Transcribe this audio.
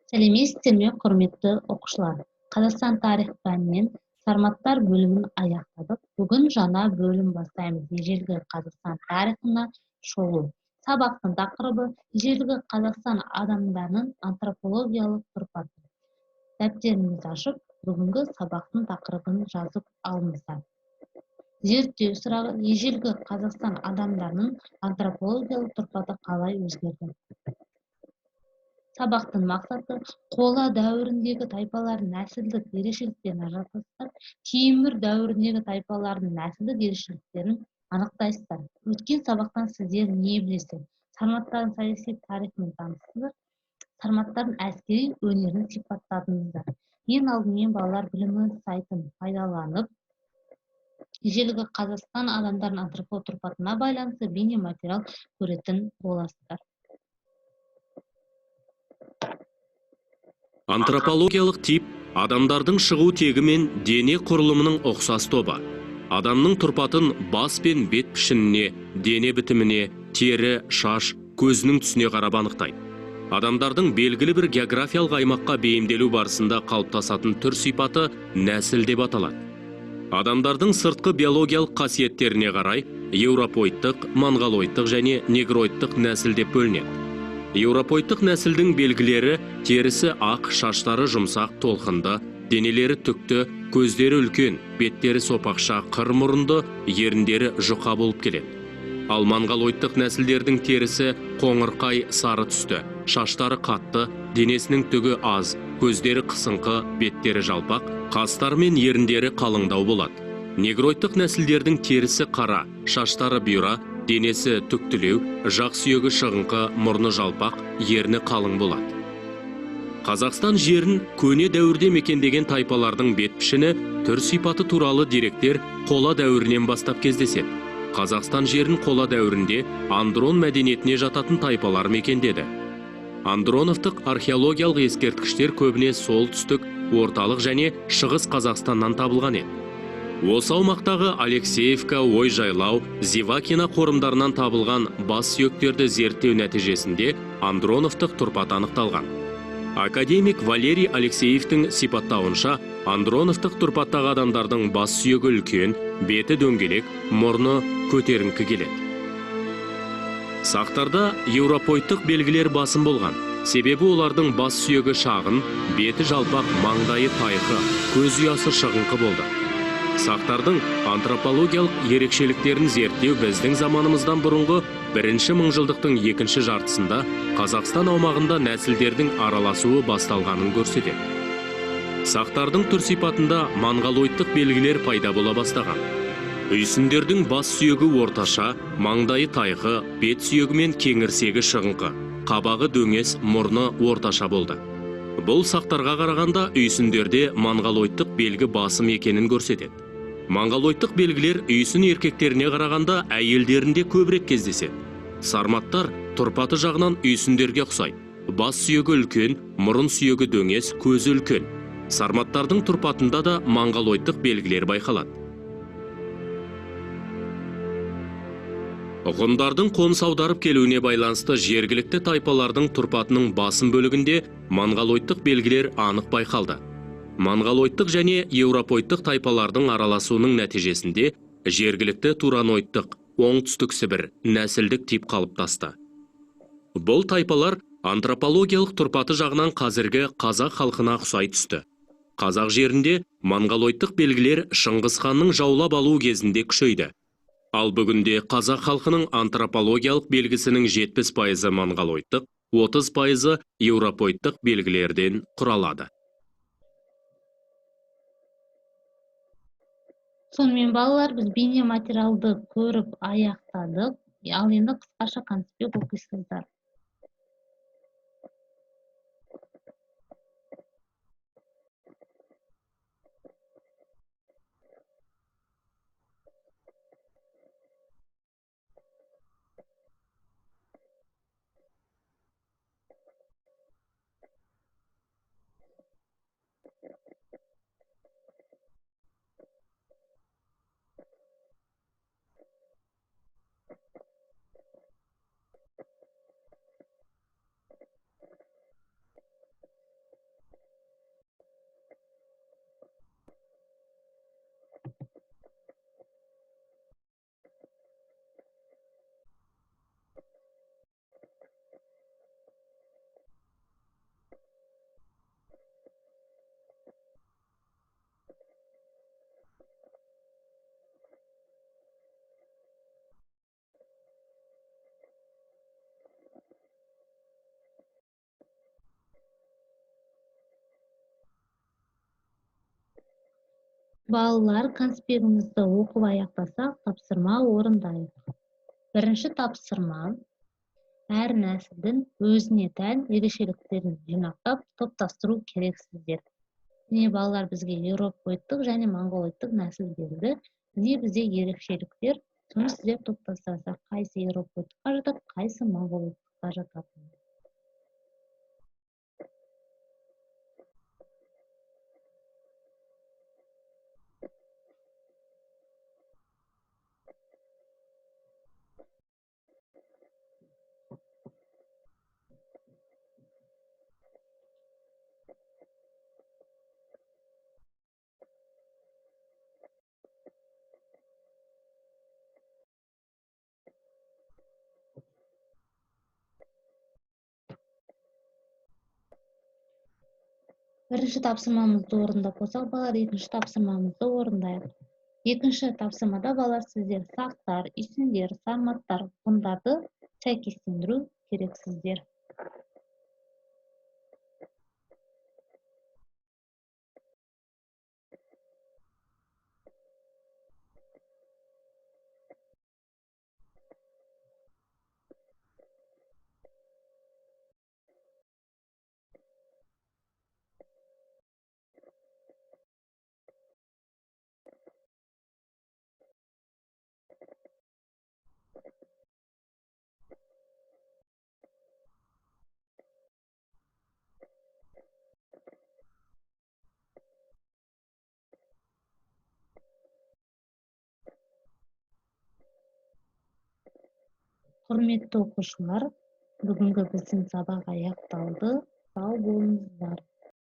Сәлеметсіздер ме, құрметті оқушылар! Қазақстан тарих пәнінен сарматтар бөлімін аяқтадық. Бүгін жаңа бөлім бастаймыз. Ежелгі Қазақстан тарихына шолу. Сабақтың тақырыбы: ежелгі Қазақстан адамдарының антропологиялық тұрпаты. Дәптеріңізді ашып, бүгінгі сабақтың тақырыбын жазып алыңыздар. Зерттеу сұрағы: ежелгі Қазақстан адамдарының антропологиялық тұрпаты қалай өзгерді? Сабақтың мақсаты: қола дәуіріндегі тайпалардың нәсілдік ерекшеліктерін ажыратасыздар, темір дәуіріндегі тайпалардың нәсілдік ерекшеліктерін анықтайсыздар. Өткен сабақтан сіздер не білесіздер? Сарматтардың саяси тарихымен таныстыңыздар, сарматтардың әскери өнерін сипаттадыңыздар. Ең алдымен балалар білімі сайтын пайдаланып, ежелгі Қазақстан адамдарының антропологиялық тұрпатына байланысты бейнематериал көретін боласыздар. Антропологиялық тип адамдардың шығу тегі мен дене құрылымының ұқсас тобы. Адамның тұрпатын бас пен бет пішініне, дене бітіміне, тері, шаш, көзінің түсіне қарап анықтайды. Адамдардың белгілі бір географиялық аймаққа бейімделу барысында қалыптасатын түр сипаты нәсіл деп аталады. Адамдардың сыртқы биологиялық қасиеттеріне қарай еуропоидтық, монғолоидтық және негроидтық нәсіл деп бөлінеді. Еуропоидтық нәсілдің белгілері: терісі ақ, шаштары жұмсақ, толқынды, денелері түкті, көздері үлкен, беттері сопақша, қыр мұрынды, еріндері жұқа болып келеді. Ал монғолоидтық нәсілдердің терісі қоңырқай сары түсті, шаштары қатты, денесінің түгі аз, көздері қысыңқы, беттері жалпақ, қастары мен еріндері қалыңдау болады. Негроидтық нәсілдердің терісі қара, шаштары бұйра, денесі түктілеу, жақ сүйегі шығыңқы, мұрны жалпақ, ерні қалың болады. Қазақстан жерін көне дәуірде мекендеген тайпалардың бет пішіні, түр сипаты туралы деректер қола дәуірінен бастап кездеседі. Қазақстан жерін қола дәуірінде Андрон мәдениетіне жататын тайпалар мекендеді. Андроновтық археологиялық ескерткіштер көбіне солтүстік, орталық және шығыс Қазақстаннан табылған еді. Осы аумақтағы Алексеевка, Ойжайлау, Зевакина қорымдарынан табылған бас сүйектерді зерттеу нәтижесінде Андроновтық тұрпат анықталған. Академик Валерий Алексеевтің сипаттауынша, Андроновтық тұрпаттағы адамдардың бас сүйегі үлкен, беті дөңгелек, мұрны көтеріңкі келеді. Сақтарда еуропоидтық белгілер басым болған. Себебі олардың бас сүйегі шағын, беті жалпақ, маңдайы тайқы, көз ұясы шығыңқы болды. Сақтардың антропологиялық ерекшеліктерін зерттеу біздің заманымыздан бұрынғы бірінші мыңжылдықтың екінші жартысында Қазақстан аумағында нәсілдердің араласуы басталғанын көрсетеді. Сақтардың түр сипатында монғолоидтық белгілер пайда бола бастаған. Үйсіндердің бас сүйегі орташа, маңдайы тайқы, бет сүйегі мен кеңірсегі шығыңқы, қабағы дөңес, мұрны орташа болды. Бұл сақтарға қарағанда үйсіндерде монғолоидтық белгі басым екенін көрсетеді. Монғолоидтық белгілер үйсін еркектеріне қарағанда әйелдерінде көбірек кездеседі. Сарматтар тұрпаты жағынан үйсіндерге ұқсайды. Бас сүйегі үлкен, мұрын сүйегі дөңес, көзі үлкен. Сарматтардың тұрпатында да монғолоидтық белгілер байқалады. Ғұндардың қоныс аударып келуіне байланысты жергілікті тайпалардың тұрпатының басым бөлігінде монғолоидтық белгілер анық байқалды. Монғолоидтық және еуропоидтық тайпалардың араласуының нәтижесінде жергілікті тураноидтық, оңтүстік Сібір нәсілдік тип қалыптасты. Бұл тайпалар антропологиялық тұрпаты жағынан қазіргі қазақ халқына ұқсай түсті. Қазақ жерінде монғолоидтық белгілер Шыңғыс ханның жаулап алу кезінде күшейді. Ал бүгінде қазақ халқының антропологиялық белгісінің 70% монғолоидтық, 30% еуропоидтық белгілерден құралады. Сонымен балалар, біз бейнематериалды көріп аяқтадық. Ал енді қысқаша конспект оқисыздар. Балалар, конспектімізді оқып аяқтасақ, тапсырма орындайық. Бірінші тапсырма: әр нәсілдің өзіне тән ерекшеліктерін жинақтап, топтастыру керексіздер. Міне, балалар, бізге еуропоидтық және монғолоидтық нәсіл берілді. Міне, бізде ерекшеліктер. Соны сіздер топтастырасыздар, қайсы еуропоидтыққа жатады, қайсы монғолоидтыққа жатады. Бірінші тапсырмамызды орындап болсақ, балалар, екінші тапсырмамызды орындайық. Екінші тапсырмада, балалар, сіздер сақтар, үйсіндер, сарматтар, ғұндарды сәйкестендіру керексіздер. Құрметті оқушылар, бүгінгі біздің сабақ аяқталды. Сау болыңыздар.